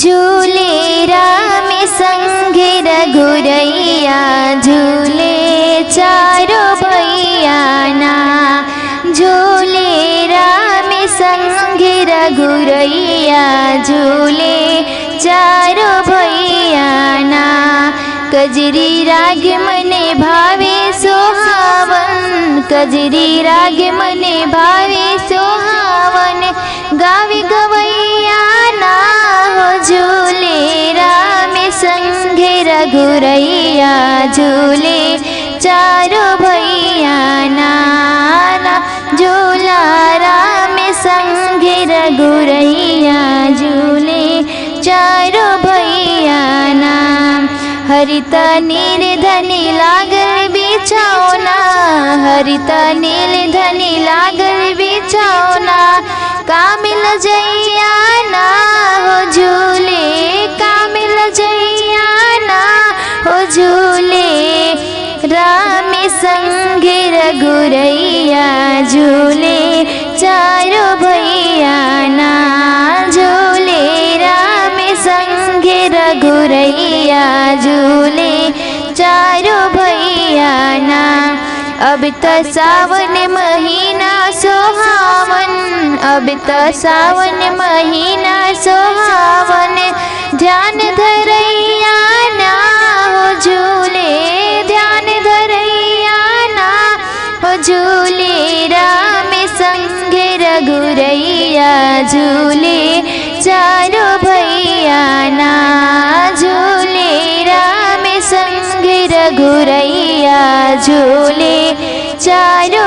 झूले राम संग रघुरैया झूले चारो भैया ना। झूले राम संग रघुरैया झूले चारो भैया ना। कजरी राग मने भावे सोहावन, कजरी राग मने भावे सोहावन, गावे गवैया ना हो झूले राम संग रघुरैया झूले चारो भैया ना। झूला राम संग रघुरैया झूले चारो भैया ना। हरिता नील धनी लागल बिछौना, हरिता नील धनी लागल बिछौना, कामिल जैया ना हो झूले, कामिल जैया ना हो झूले राम संग रघुरैया झूले चारो भैया ना। झूले राम संग रघुरैया झूले चारो भैया ना। अब त सावन महीना सोहावन, अब त सावन महीना सोहावन, ध्यान धरैया ना हो झूले, ध्यान धरैया ना हो झूले राम संग रघुरैया झूले चारो भैया ना। झूले राम संग रघुरैया झूले चारो